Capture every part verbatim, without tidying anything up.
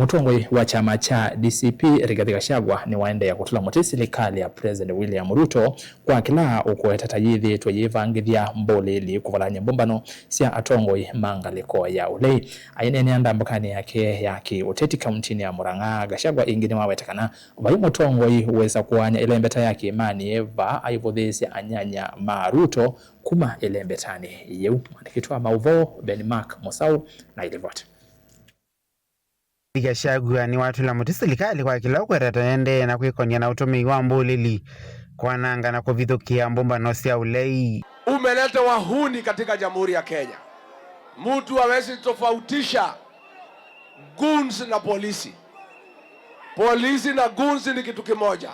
Mũtongoi wa kyama kya D C P, Rigathi Gachagua, nĩwaendeea kũtũla mũtĩ silikalĩ ya President William Ruto kwa kĩla ũkũweta ta yĩthĩĩtwe yĩvangĩthya mbũlĩĩli kũvalany'a mbũmbano sya atongoi ma ngalĩko ya ũlei. Aineenea ndambũkanĩ yake ya kĩ-ũteti kauntinĩ ya Murang'a, Gachagua ĩngĩ nĩwaweta kana vai mũtongoi wĩsa kũaany'a ĩlembeta ya kĩĩmanĩ va aivũthĩĩsya anyanya ma Ruto kuma ĩlembetanĩ yĩu. Mwandĩki witũ wa maũvoo Ben Mark Mũsaũ na ilivoti. Gachagua nĩwatũla mũtĩ silikalĩ kwa kĩla ũkweta ta ĩendee na kwĩkonya na ũtũmĩi wa mbũlĩĩli kwananga na kũvithũkĩa mbũmbano sya ũlei. Umeleta wahuni katika Jamhuri ya Kenya. Mtu hawezi tofautisha goons na polisi. Polisi na goons ni kitu kimoja.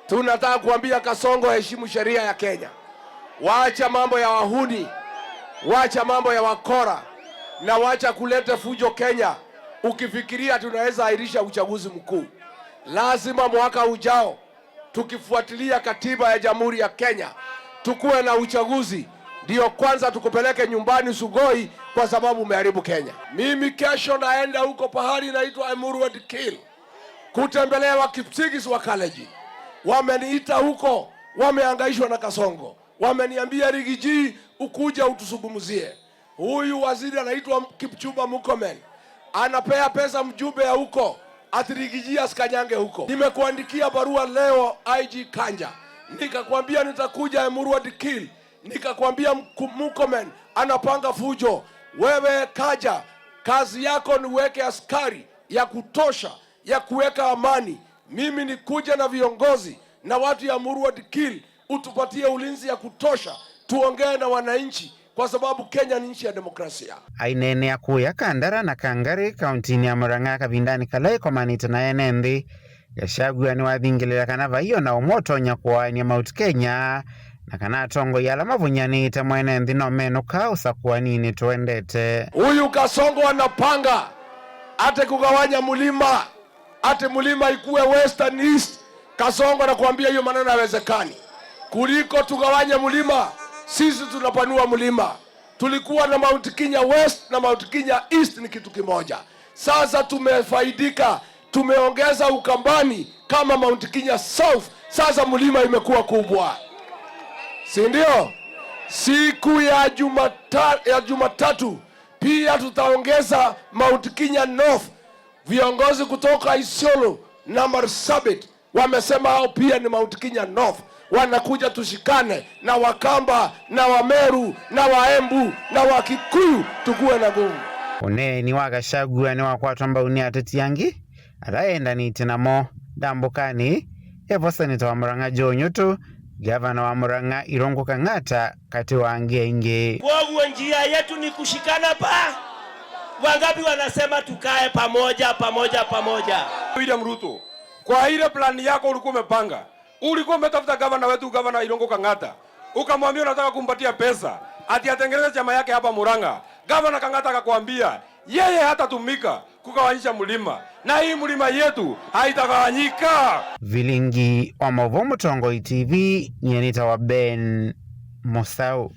Tunataka kuambia Kasongo, heshimu sheria ya Kenya. Wacha mambo ya wahuni. Wacha mambo ya wakora. Na wacha kuleta fujo Kenya. Ukifikiria tunaweza ahirisha uchaguzi mkuu. Lazima mwaka ujao, tukifuatilia katiba ya Jamhuri ya Kenya, tukuwe na uchaguzi, ndio kwanza tukupeleke nyumbani Sugoi, kwa sababu umeharibu Kenya. Mimi kesho naenda huko pahali inaitwa Emurua Dikirr kutembelea wa Kipsigis wa Kalenjin. Wameniita huko, wamehangaishwa na Kasongo. Wameniambia, "Rigiji, ukuje utuzungumzie." Huyu waziri anaitwa Kipchumba Murkomen. Anapea pesa mjumbe ya huko, ati Rigiji asikanyange huko. Nimekuandikia barua leo, I G Kanja. Nikakwambia nitakuja Emurua Dikirr. Nikakwambia Mku-, Murkomen anapanga fujo. Wewe Kanja, kazi yako ni uweke askari ya kutosha ya kuweka amani. Mimi nikuje na viongozi na watu ya Emurua Dikirr, utupatie ulinzi ya kutosha, tuongee na wananchi, kwa sababu Kenya ni nchi ya demokrasia. Aineenea kũya Kandara na Kangari, kauntinĩ ya Murang'a kavindanĩ kala ĩkomanĩte na ene nthĩ, Gachagua nĩwathingĩlĩla kana vai o na ũmwe ũtonya kũaany'a Mount Kenya, na kana atongoi ala mavũnyanĩte mwene nthĩ no menũka ũsakũaninĩ tũendete. Huyu Kasongo anapanga ate kugawanya mlima, ati mlima ikuwe West and East. Kasongo, nakwambia hiyo maneno haiwezekani. Kuliko tugawanye mlima, sisi tunapanua mlima. Tulikuwa na Mount Kenya West na Mount Kenya East ni kitu kimoja. Sasa tumefaidika, tumeongeza Ukambani kama Mount Kenya South. Sasa mlima imekuwa kubwa, si ndio? Siku ya Jumata-, ya Jumatatu pia tutaongeza Mount Kenya North. Viongozi kutoka Isiolo na Marsabit wamesema hao pia ni Mount Kenya North. Wanakuja tushikane na Wakamba na Wameru na Waembu na Wakikuyu, tukuwe na nguvu. Ũneeni wa Gachagua nĩwakwatwa mbau nĩ ateti angĩ ala endanĩte namo ndambũkanĩ, evo seneta wa Murang'a Joe Nyutu, gavana wa Murang'a Irungu Kang'ata, katĩ wa angĩ aingĩ. Kwoguo njia yetu ni kushikana pa. Wangapi wanasema tukae pamoja, pamoja, pamoja? William Ruto, kwa ile plan yako ulikuwa umepanga, ulikuwa umetafuta gavana wetu, gavana Irungu Kang'ata, ukamwambia unataka kumpatia pesa ati atengeneze chama yake hapa Murang'a. Gavana Kang'ata akakwambia yeye hatatumika kugawanyisha mlima, na hii mlima yetu haitagawanyika. Vilingi wa maũvoo Mũtongoi T V, nyie nĩtawa Ben Mũsaũ.